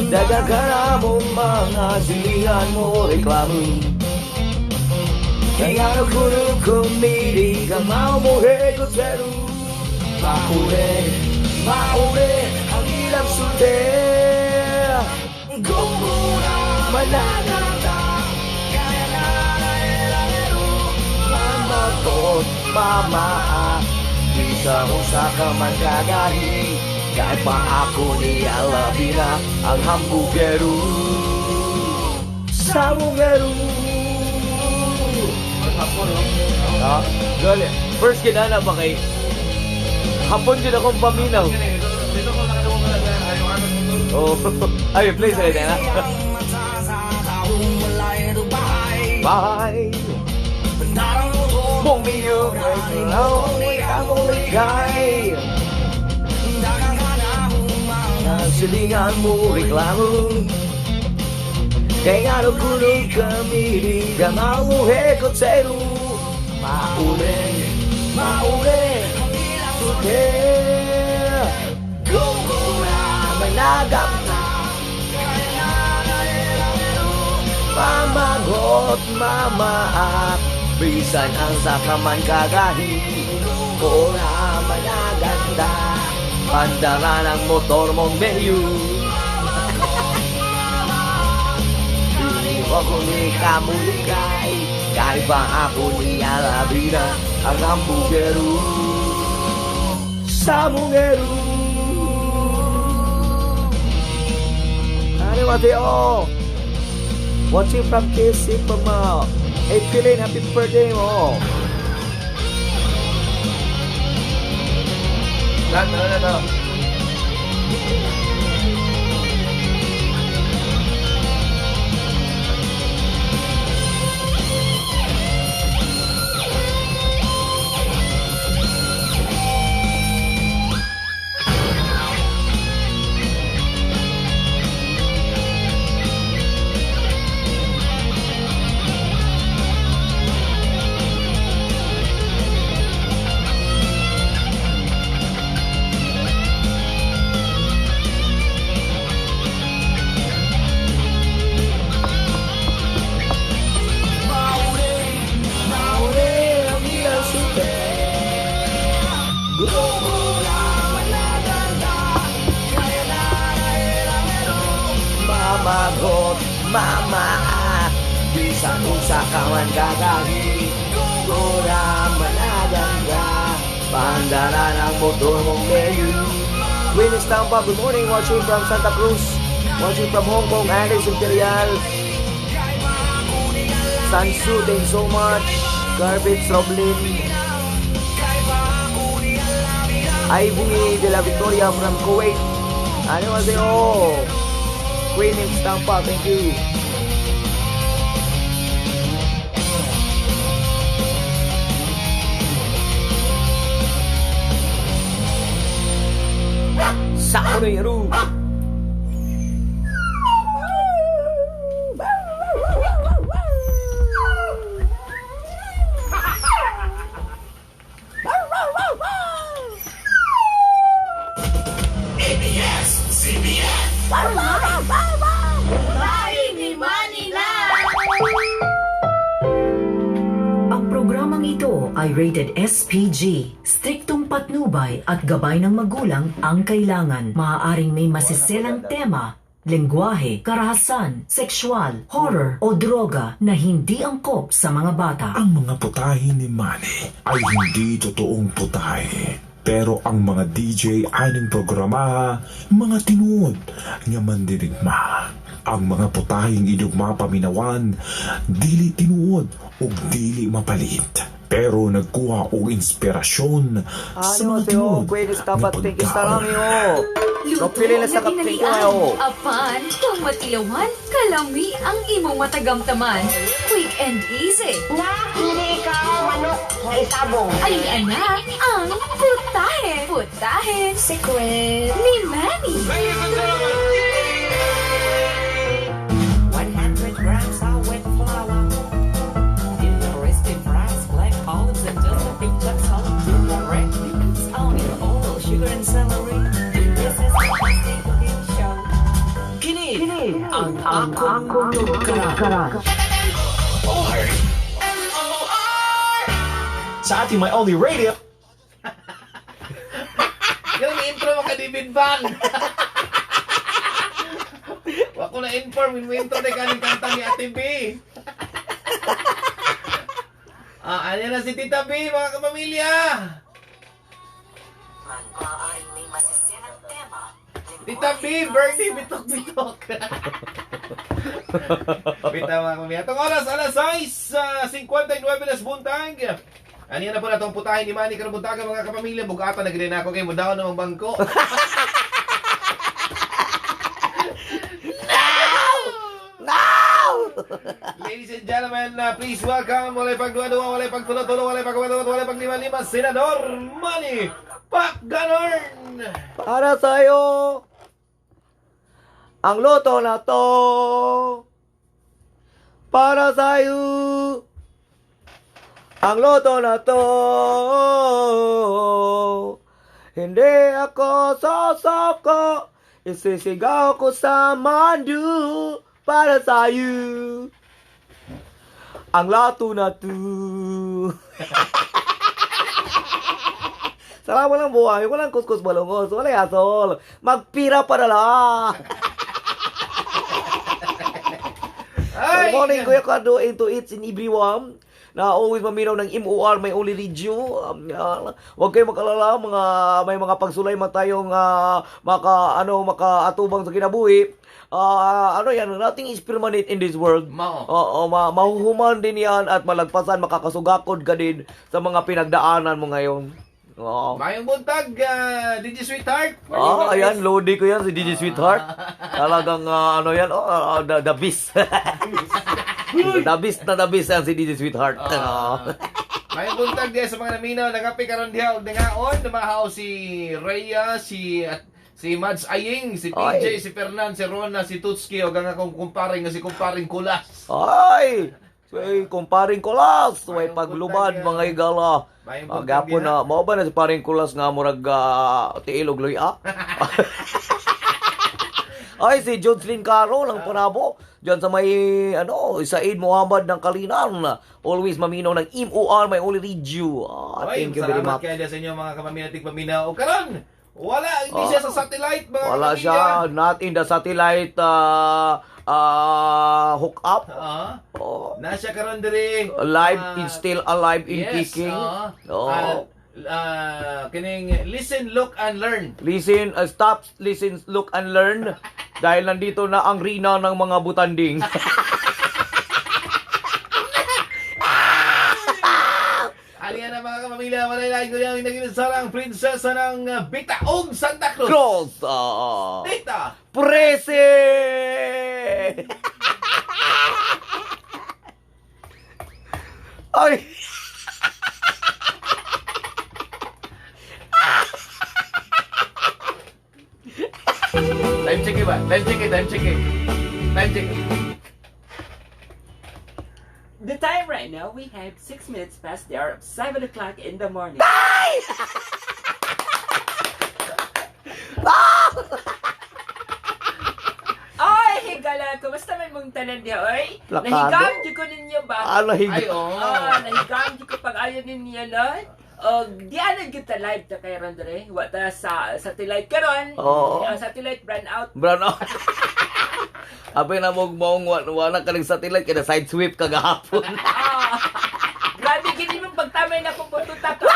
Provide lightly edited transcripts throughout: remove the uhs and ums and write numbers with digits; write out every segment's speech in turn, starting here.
Daga ka na mo mga silingan mo reklamo. Kaya no kuno kumili ka mau mo hekotero. Maure, maure ang ilang sulte. Gugura managanda kaya na mama tot mama. Bisa mo sa kaman kagahi. Kahit pa ako ni Alabina ang hamburgeru. Sambugeru. Ah, gani. First kinana pa kay hapon din akong paminaw. Oh, ay, play sa na. Bye. Mong miyo, ay, silingan mo reklamo. Kaya no kuno kami di ka mau hekotero. Maure, maure, suke. Gugura managam. Mamagot, mamaak. Bisan ang sakaman kagahi. Kora managanda. Pandara ng motor mong menu. Hindi ko ni kamulikay. Kahit pa ako ni Alabina ang hamburgeru. Samungeru. Ano Mateo? Watching from KC Pamao. Hey, Pilin, happy birthday mo. Lahat, ano na to? Mamagot, mama, bisan kung sa kawan gagahi. Gora managanda, pandara ng motor mong mayo. Queen Estampa, good morning, watching from Santa Cruz. Watching from Hong Kong, Alex Imperial. Sansu, thank you so much. Garbage Roblin. Ivy de la Victoria from Kuwait. Ano oh? Queen Estampa, thank you. Sakureru. Ang programang ito ay rated SPG. Striktong patnubay at gabay ng magulang ang kailangan. Maaaring may masiselang tema, lengguwahe, karahasan, sexual, horror o droga na hindi angkop sa mga bata. Ang mga putahe ni Manny ay hindi totoong putahe. Pero ang mga DJ aning programa, mga tinuod nga mandirigma. Ang mga putahing inugma paminawan, dili tinuod ug dili mapalit. Pero nagkuha og inspirasyon sa Ano mga Mateo, tinuod Queen nga Estampa, thank you sa pagkaon. rami oh. Luto Kapili na nga sa kapili dinalian. oh. Apan, kung matilawan, kalami ang imong matagamtaman. Quick and easy. Na hindi ka manok na isabong. Ay ana ang putahe. Putahe Secret. ni Manny. 100 grams of wet flour. Ang akong tugkaran. Sa ating My Only Radio. Yung intro mo ka David Bang. Wa ko na inform yung intro na kaning kanta ni Ate B. Ah, ano na si Tita B, mga kapamilya. Maaaring may masiselang tema, Tita B, Bernie, bitok bitok. Bitaw mga kapamilya. Itong oras, alas 6:59 nas buntag. Ano na po na itong putahe ni Manny karong buntaga mga kapamilya. Bugatan na gid na ako kay mudaw na ang bangko. No! Ladies and gentlemen, please welcome, walay pagduwa-duwa, walay pagtulo-tulo, walay pagwalo, walay paglima-lima, Senador Manny Pacganorn! Para sa'yo, ang loto na to. Para sa'yo, ang loto na to. Hindi ako sasako, isisigaw ko sa mandu para sa'yo. Ang lato na to. Salamat walang buhay, walang kuskus balongos, walay asol. Magpira pa na lang. Ay! Good morning, Kuya Kado, and to each and everyone na always maminaw ng MOR, may only radio. Huwag kayong mag-alala, mga, may mga pagsulay man tayong maka, ano, makaatubang sa kinabuhi. Ano yan, nothing is permanent in this world. Mao. Oo, mahuhuman din yan at malagpasan, makakasugakod ka din sa mga pinagdaanan mo ngayon. Oo. Mayong buntag, DJ Sweetheart! Ah, ayan, lodi ko yan si DJ Sweetheart. Talagang ano yan, oh, the beast. The beast na the beast yan si DJ Sweetheart. Ah. Mayong buntag diya sa mga naminaw, nagapi karon diha og nangaon, dumahaw si Rhea, si at si Mads Aying, si PJ, Ay. si Fernan, si Rona, si Tutski, og ang akong kumparing nga si kumparing Kulas. Ay! Ay, kumparing Kulas, may Mayong paglubad buntag, mga igala. Mayong buntag Gapon diha. na, mao ba na si paring Kulas nga murag tiil og luya? Ay, si Jocelyn Caro lang panabo. Diyan sa may, ano, Said Muhammad ng Kalinan. Always maminaw ng MOR, may only radio. Ah, Ay, thank you very salamat much. kayo diya sa inyo mga kapamilya tigpaminaw. O karon, wala, hindi siya sa satellite mga Wala kapamilya. siya, not in the satellite hook up. Ah, Oh. na siya karon diri. Alive, Ah, is still alive in yes, kicking. ah. Oh. Kining listen, look and learn. Listen, stop, listen, look and learn. Dahil nandito na ang rina ng mga butanding. Aliyan na mga kapamilya, walay lain kundi ang naging prinsesa ng Bitaog Santa Cruz. Cross! Tita! Prese! Ay! Time check ba? Time check, time check. Time check. The time right now, we have 6 minutes past the hour of 7 o'clock in the morning. Ay, higala! Kumusta man mong tanan niya, oy? Plakado. Nahigam di ko ninyo ba? Ano, Ay, hig- oh. Ah, nahigam di ko pag-ayo ninyo, no? Og di ana gyud ta live ta kay ron dere. Wa ta sa satellite karon. Oo. Ang satellite brand out. Brown out. Apay na mo maong wala ka ng satellite kada side sweep kagahapon. Ah. Grabe gini mong pagtamay na kong pututa ka.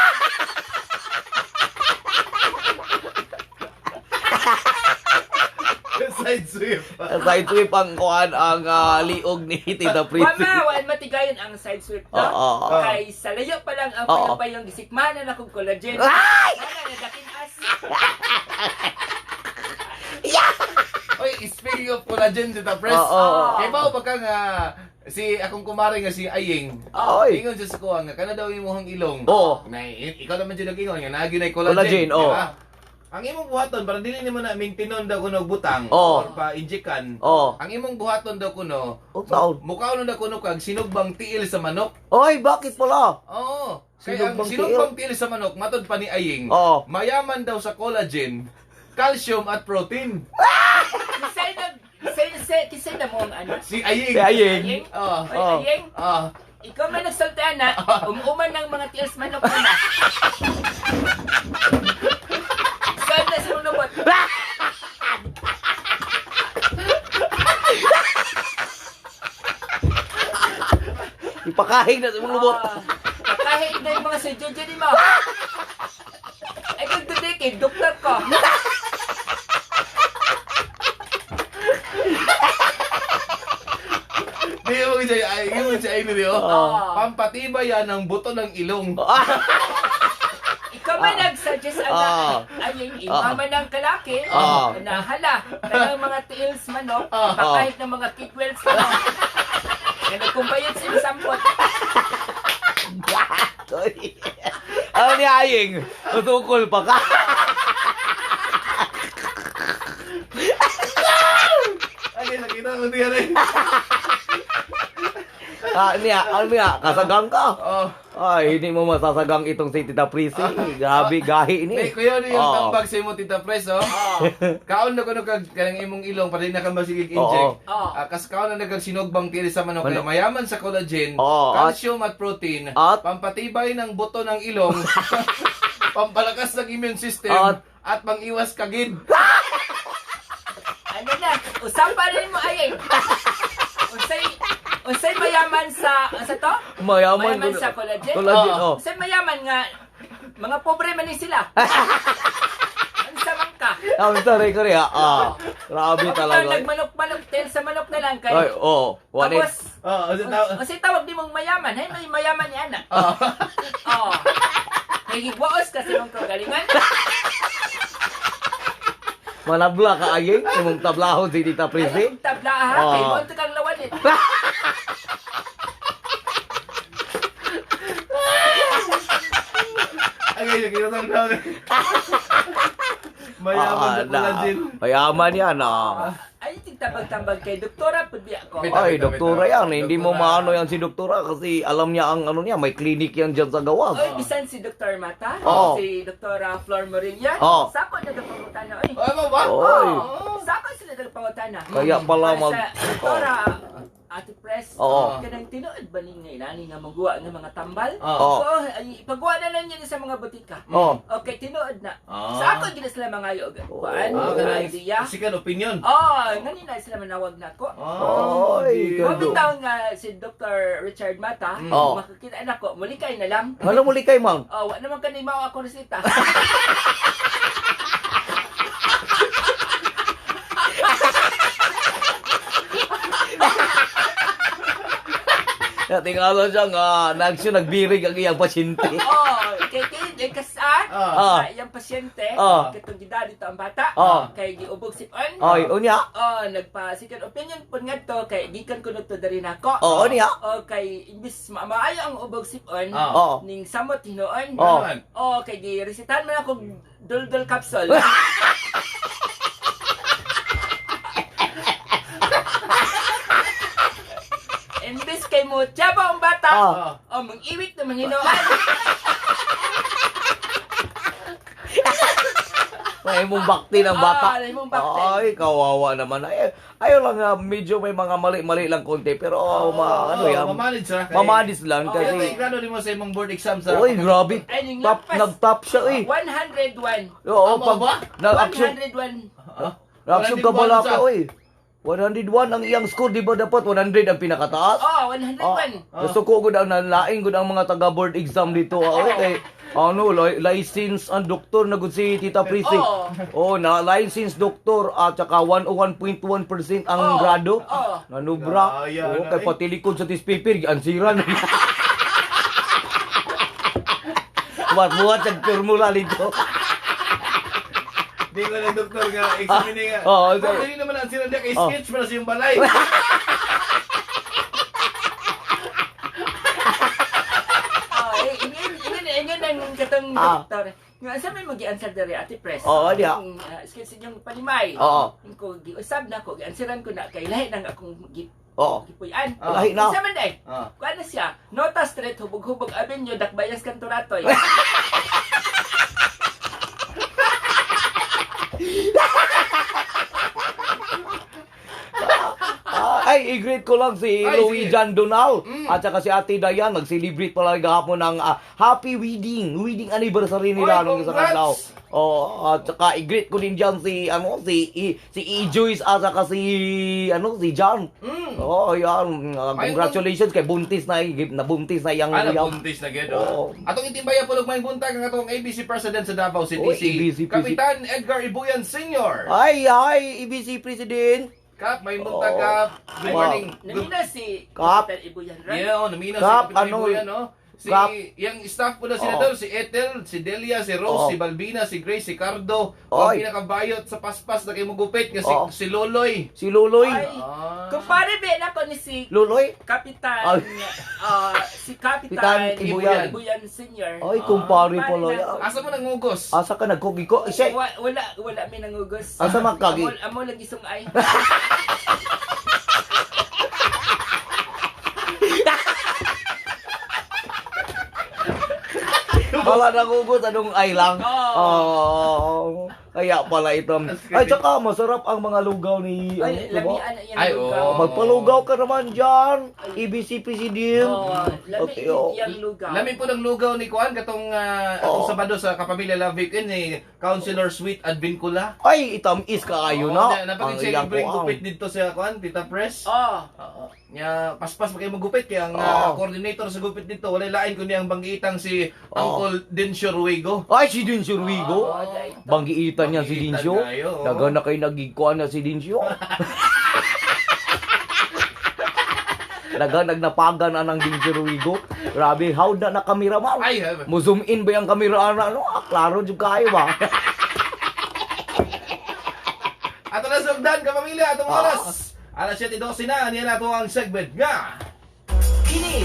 Side sweep. Side sweep ang kuan ang liog ni Tita Prissy. Wama, waan matigayon ang side sweep no? Oo. Kay sa layo pa lang ang Oo. payong gisikmanan akong collagen. Ay! Wala na dakin as. Oy, speaking of collagen, Tita Press. Oo. Kay bao ba ka nga si akong kumare nga si Aying. Oy. Ingon siya sa kuha nga kana daw imong ilong. Oo. Na ikaw naman jud nag-ingon nga naagi na collagen. Collagen, di oo. ba? Ang imong buhaton para dili nimo na maintenon daw kuno og butang Oo. or pa injekan. Oo. Ang imong buhaton daw kuno, Unsaon? mukaon na kuno kag sinugbang tiil sa manok. Oy, bakit pala? Oo. Kaya ang Sinugbang tiil? sinugbang tiil sa manok, matod pa ni Aying, Oo. mayaman daw sa collagen, calcium at protein. Say nag say Kasi kisay na mo ang ano. Si Aying. Si Aying. Ayeng. Oo. Oy, Oh. Ayeng. Ah. Ikaw man nagsulti ana, umuman ng mga tiils manok na. Saan na sa lubot? Ipakahig na sa imong lubot. Ah, Kahit na yung mga si Jojo ni mo. Ay, kung dudikit, doktor ko. Di mo si Aying, mo si Aying niyo. Oo. Pampatibay yan ang buto ng ilong. Ikaw man nag-suggest ana. Ah. Ay, yung imama ng kalaki, Ah. na hala, kanang mga tiils manok, Ah. kahit ng mga kitwells manok. Kaya nagkumbayot sila sampot. Sorry. Ano ni Aying? Tutukol pa ka. Ay, nakita ko diyan eh. Ah, niya, ano niya, kasagang ka. Oh. Ay, hindi mo masasagang itong si Tita Prissy. Grabe, gahi ni. May kuya ni yung Oo. tambag sa imo Tita Pres, oh. Kaon na kuno kag kanang imong ilong para di na ka masigig inject. Oo. Ah, kas kaon na nagag sinugbang tiil sa manok kay Manok. mayaman sa collagen, Oo, at- calcium at protein, at- pampatibay ng buto ng ilong, pampalakas ng immune system, At- at pangiwas kagid. Ano na, usapan rin mo ay. Unsay unsay mayaman sa to? Mayaman, Mayaman sa collagen. Collagen, oh. Unsay mayaman nga mga pobre man ni sila. Unsa man ka? Ang sorry ko rin, ah. Grabe Kapag talaga. nagmanok-manok tel sa manok na lang kay. Ay, oh. One Tapos, Oo, oh, sa unsay tawag di mong mayaman? Hay may mayaman ni ana. Oo. Kay gigwaos kasi mong kagalingan. Manabla ka, Aying. Imong tablahon si Tita Prissy. Ay, tabla ha. Oo. Kay mo kang lawalit. Ay, nakita ko na. Mayaman sa Ah, na. collagen. Mayaman yan, ah. Ay tigtabag-tambag kay doktora pud biya ko. Bitaw, Ay, bitaw, doktora bitaw. yan. Hindi mo Doktora. maano yan si doktora kasi alam niya ang ano niya. May clinic yan dyan sa gawas. Oy, bisan si Dr. Mata, Oo. si Dr. Flor Morilla, Oo. sako na nagpangutana oy. Ay, mo ba? Oy. Oo, sako sila nagpangutana. Kaya pala Para mag- sa Doktora Ate Press, Oo. kanang tinuod ba ni nga inani nga magguwa ng mga tambal? Oo. So, ay, ipagawa na lang yun sa mga butika. Oo. Okay, tinuod na. Ah. Sa ako gina sila mga yog. Kuan, Ah, mga kanang idea. second opinion. Oh, ngani na sila manawag nako. Oh, Oy, di. gando. Mabitaw nga si Dr. Richard Mata, Oo. makakita nako, muli kay na lang. Ano muli kay ma'am? Oh, wa naman kanay mao ako resita. Tingalo siya nga, nagsyo nagbirig ang iyang pasyente. Oh, kay kay kay kasaan? Ah. Ah. Iyang pasyente, Ah. katong gida dito ang bata, Ah. kay giubog sipon. Ay, unya. Oh, nagpa second opinion pud ngadto kay gikan ko ngadto diri nako. Oo, niya. Oh, kay imbis maayo ang ubog sipon, Ah. Oo. ning samot hinuon. Oo. Oh, kay giresetahan man ako duldul capsule. Imbis kay mo tsaba ang bata, Ah. oh, mang-iwik na manghinuan. May mong bakti ng bata. Ah, may mong bakti. Ay, kawawa naman. Ay, ayaw lang nga, medyo may mga mali-mali lang konti. Pero, oh, ma, ano yan? Mamanage ra. kay- Mamanage lang Kaya kasi. tayo grado nimo sa imong board exam sa Uy, grabe. Ay, yung Top, lampas. nag-top siya eh. 101. Oo, Tama pag, ba? nag-action, 101. Ah? nag-action ka 101 bala sa- ka, oy. 101 ang iyang score, di ba dapat 100 ang pinakataas? Oh, 101. Ah, gusto ko gud ang nalaing gud ang mga taga board exam dito. Ah, oy, kay ano license ang doktor na gud si Tita Prissy. Oo. Oh, na license doktor at saka 101.1% ang Oo. grado. Oo. Nanubra. Gaya Oh, na, kay eh. pati likod sa test paper ansiran. Buhat-buhat ang formula dito. Di ko ng doktor nga examine nga. Oo, Oh, dili naman ang sila niya kay Oh. sketch para sa iyong balay. Oh, eh, ingin, ingin, ingin ang katong Ah. doktor. Nga, sa may mag-i-answer diri, Ate Press. Oo, diya. Kung, excuse inyong panimay. Oo. Yung ko, giusab na ko, giansiran ko na, kay lahi nang akong Oo. gipuy-an. Oh. Lahi na. Sa man day. Ah. Kuan na siya, Nota Street, Hubog-Hubog Avenue, Dakbayas, Kanturatoy. Ay, i-greet ko lang si Ay, Louis sige. John Donal at saka si Ate Dayan. Nag-celebrate pala gahapon ng happy wedding. Wedding anniversary nila Ay, nung isang congrats! adlaw. Oh, at saka i-greet ko din diyan si ano si E, si E Joyce at saka si ano si John. Oh, yan. Ay, Congratulations kay buntis na nabuntis na yang Ano, yang- buntis na gid. Oo. Oh. Atong itimbaya po may buntag ang atong ABC President sa Davao City, Oy, si ABC Kapitan Edgar Ibuyan Sr. Ay, ay, EBC President. Kap, may buntag Oo. Kap. Good Wow. morning. Good, Namina si Kap. Kapitan Ibuyan, right? yeah, oh, namina Kap, si Kapitan ano, Ibuyan, no? Si Kap. yang staff po na senador, si Ethel, si Delia, si Rose, Oo. si Balbina, si Grace, si Cardo, ang Oy. pinakabayot sa paspas na kay mugupit nga si, Oo. si Loloy. Si Luloy. Ay, Ah. kumpare ba na ko ni si Luloy? Kapitan, Ay. si Kapitan Kapitan Ibuyan. Ibuyan Senior. Ay, kumpare Kumpare pala na yan. ako. Asa mo nangugos? Asa ka nagkugi ko? Isay. Wala, wala may nangugos. Asa man kagi? Amo, amo lagi sungay. Wala nangugos, anong ay lang? Oo. Oo. Kaya pala ito. Ay, tsaka masarap ang mga lugaw ni... Ay, ano, diba? lami ana yan Ay, lugaw. oo. Magpalugaw ka naman dyan. EBC President. Oo, lami Okay, oh. yung lugaw. Lami po ng lugaw ni Kuan katong atong Oo. Sabado sa Kapamilya Love Weekend ni Councilor Sweet Advincula. Ay, itamis ka ayo na. Napagin Ang siya iyang libreng kuang. gupit dito sa Kuan, Tita Press. Oh, Oo. Nya paspas pa kayo magupit kay ang Oo. coordinator sa gupit dito walay lain kundi ang banggiitang si Oo. Uncle Dencio Ruego. Ay, si Dincio Ruigo. Oo, dahil ito. Banggiitan niya si Banggiitan Dincio. kayo, oo. Daga na kayo nagigkuan na si Dincio. Daga nagnapagan na ng Dincio Ruigo. Grabe, how na na kamera man. Ay, Mo zoom in ba yung kamera na ano? Ah, klaro jud kayo ba? Ato na sugdan kapamilya atong oras. Alas 7:12 na niya na ato ang segment nga. Kini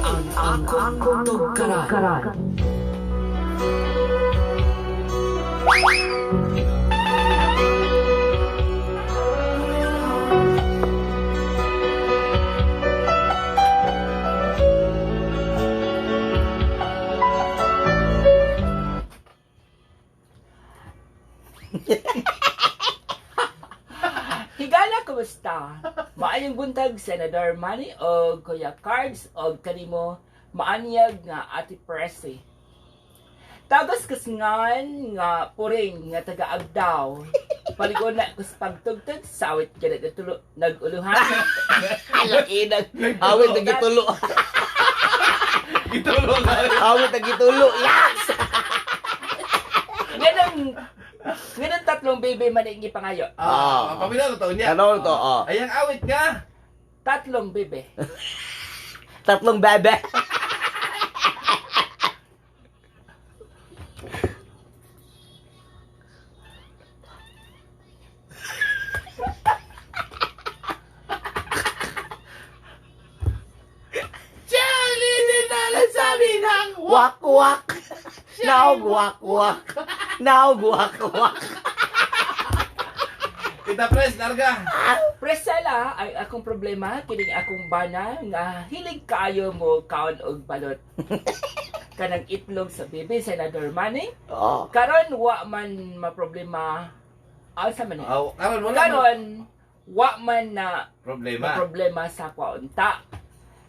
ang akong tugkaran. Higala, kumusta? Maayong buntag, Senador Manny o Kuya Cards o kanimo maanyag nga Ate Presi. Tagos kasngan nga puring nga taga-agdaw. Paligon na kus pagtugtog sa awit ka nagtulo naguluhan. Alaki nag awit nagitulo. Itulo na. Awit nagitulo. Yes! Nganang nganang tatlong baby man ang gipangayo. Ah, pamilya to niya. Ano to? Ah. Ay ang awit nga. Tatlong bebe. Tatlong bebe. Wak wak. Now wak wak. Now wak wak. Tita Press, larga. Priscilla, ay akong problema kining akong bana nga hilig kaayo mo kaon og balot. Kanang itlog sa bebe, Senador Manny. Oh. Karon wa man maproblema. Asa man eh? Oh, karon wala man Karon wa man na problema. problema sa kwaunta.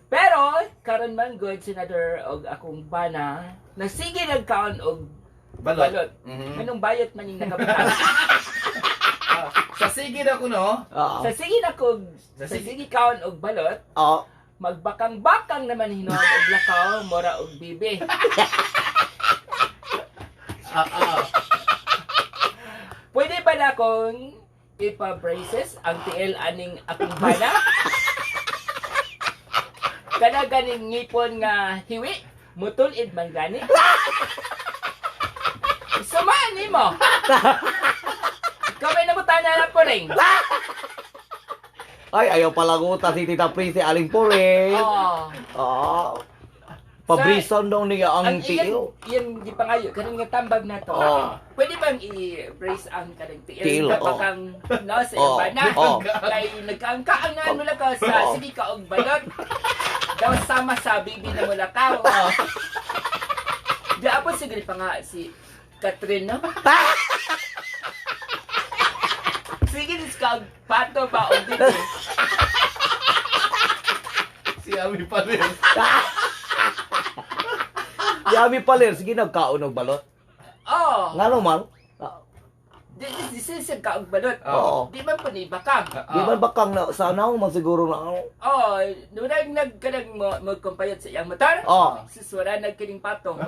Pero karon man good Senador og akong bana nasige nagkaon og Balot. balot. Mhm. Anong bayot man yung nakabutan? Ah, sa sige na kuno. Oo. Sa sige na kog Sa sa sige. sige kaon og balot, Oo. magbakang-bakang naman hinuon og lakaw mora og bibi. Ah, ah. Pwede ba na akong ipa-braces ang tiil aning akong bana? Kana ganing ngipon nga hiwi, mutulid man gani. Sumaan nimo. Kamay na mo na po rin. Ay, ayaw palaguta si Tita Prissy Aling Puring. Oh. Oo. Pabrison daw niya ang tiil. Iyang gipangayo kanang nga tambag na to. Oo. Pwede bang i-brace ang kanang tiil? Tiil, oo. Kapag no sa iyang Oo. bana. Oo. Kay nagkaangkaangan mo lang ka sa Oo. sige ka og balot. Daw sama sa bibi na mulakaw. Di apon siguro pa nga si Catherine, no? Sige, dis ka og pato ba og bibi. Ami Paler. Si Ami Paler, sige nagkaon og balot. Oh, Ngano man? di di di siya kaog balot. Oo. Di man po ni bakang. Di man bakang na sana man siguro na ano. Oh, nunang nagkanang mo magkumpayot sa iyang motor. Oh. Susura nagkining patong.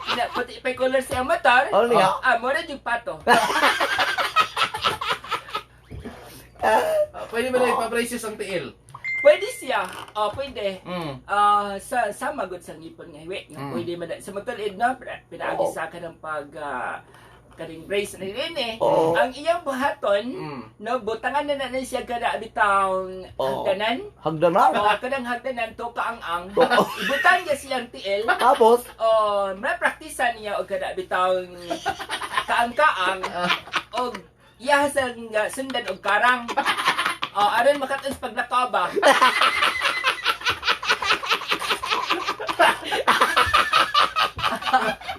Na puti pa color sa iyang motor. Ano niya? Ah, mo na yung pato. Pwede ba na ipa-braces ang tiil? Pwede siya. Oh, pwede. Ah, sa magod sa ngipon nga hiwi nga pwede man na- sa magtulid no pinaagi Oo. sa kanang pag kaning brace na rin eh. Oo. Ang iyang buhaton, no butangan na na siya kada bitawng Oo. hagdanan. Hagdanan. Oh, kanang hagdanan to kaang-ang. Oo. Ibutang niya siyang tiil. Tapos, Oh, mapraktisa niya og kada bitawng kaang-kaang og iya sa nga sundan og karang. Oh, aron makat-on sa paglakaw ba.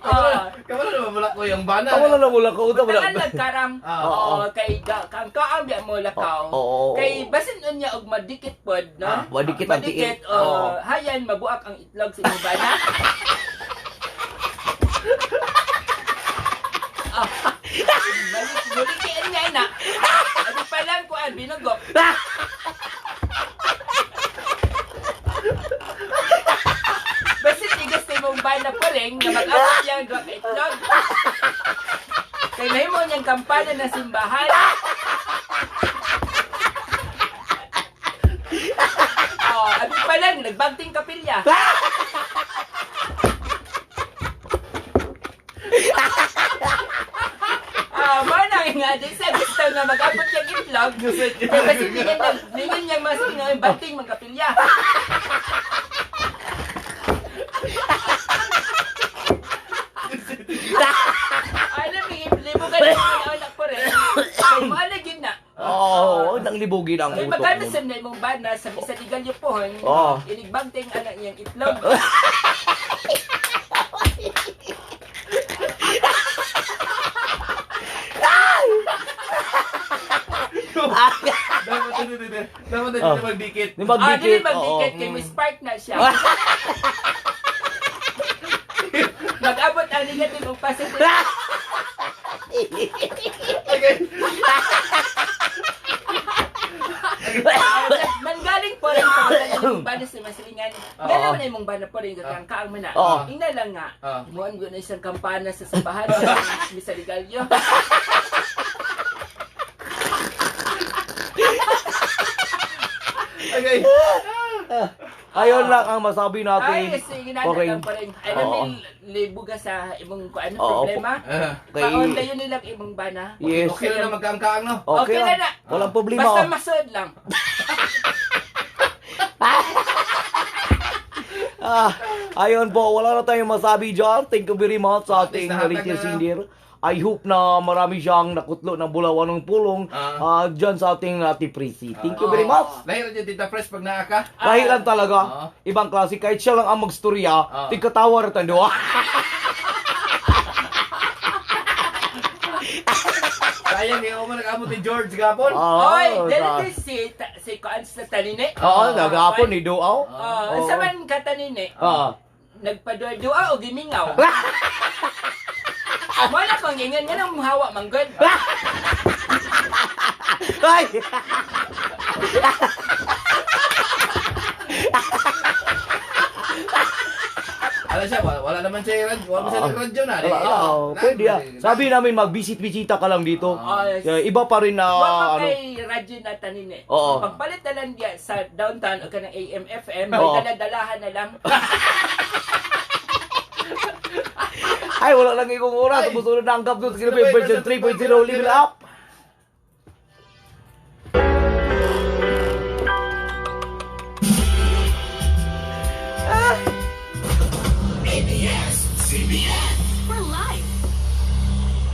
Oh, Kamala naman wala ko yung bana. wala na wala ko uta wala. butangan lang karang. Ah. Oo, kay kaang-kaang biya mo lakaw. Oo. Kay basin unya og madikit pod, no? Ah, madikit ang tiil. Madikit, oh, hayan mabuak ang itlog sa imong bana. Ah, balik bulikian niya na. Ano pa lang kuan binugok. Basin tigas sa imong bana pa rin nga mag-abot yang duha ka itlog. Kay mahimo niyang kampana ng simbahan. Oh, abi pa lang nagbagting kapilya. Ah, mo na nga di sa gusto nga mag-abot yung itlog. Kay basin ningon ningon niyang mas nga bagting mga kapilya. Ano may libo ka na mga anak pa rin. Kay mo alagin na. Oo, nang libugin ang Kay utok magkano mo. sa na imong bana sa bisa ligalyo pohon, Oo. inigbagting anak niyang itlog. Dapat hindi. Dapat hindi Oh. magdikit. Di Ah, magdikit. dili magdikit oo. kay may spark na siya. Mag-abot ang negative ug positive. Okay. Ah, Manggaling po rin pa imong bana sa masilingan. Nga naman imong bana po rin kakang kaang man na. Oo. Ingna lang nga. Oo. Himuon ko na isang kampana sa simbahan sa Misa Ligalyo. Okay. Ayun lang ang masabi natin. Ay, sige na Poring. lang pa rin. Ay, Oo. namin libuga sa imong kuan Oo, problema. Ah, Kay- Paon dayon nilang imong bana. Yes. Okay na na magkaangkaang no? Okay, Okay lang. na na. Walang problema. Basta oh. masod lang. Ah, ayun po, wala na tayong masabi dyan. Thank you very much sa At least ating nahatag Rachel na. Singer. I hope na marami siyang nakutlo ng bulawan ng pulong dyan sa ating Ate Prissy. Thank you very much. Lahi ra dyan, Tita Fresh pag naa ka. Dahil lang talaga, Ah. ibang klase, kahit siya lang ang magstorya, tigkatawa rin tayo. Sayang eh, man nag-amot ni George gapon. Oy, dili si si kuan sa tanine. Oo, nagapon ni Duaw. Oh, unsa man ka tanine? Oo. Nagpadua-dua o gimingaw? Mo na kong ingon nga nang hawa manggod. Ay! Ala siya, wala naman siya yung radyo. Wala man siya nag-radyo na. Wala, oo, pwede ah. Sabi namin mag-visit-bisita ka lang dito. Ah. Yeah, iba pa rin na Wa pa ano. kay radyo na tanine. Oo. Pagpalit na lang diya sa downtown o kanang AM FM, may Oo. dala-dalahan na lang. Ay, wala lang ikong oras. Sumusunod na ang Gabdot Kinabi version 3.0 level up. For life.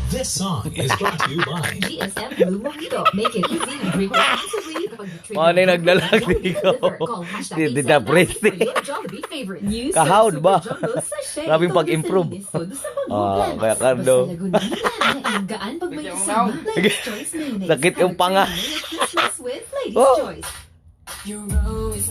This song is brought to you by GSM Blue Mojito. Make it easy to drink responsibly. Mga na naglalag dito. Call Di na #879 for your Jollibee favorite. New Kahawd Super ba? Jumbo Sachet. Grabing Ito pag-improve. sa linis, todo sa Ah, pagbubulan. kaya Carlo. Basta Lagunita, ang gaan pag may kasama. Ladies' Choice Mayonnaise. Sakit yung Have a panga. creamy Christmas with Ladies' Oh. Choice. You're always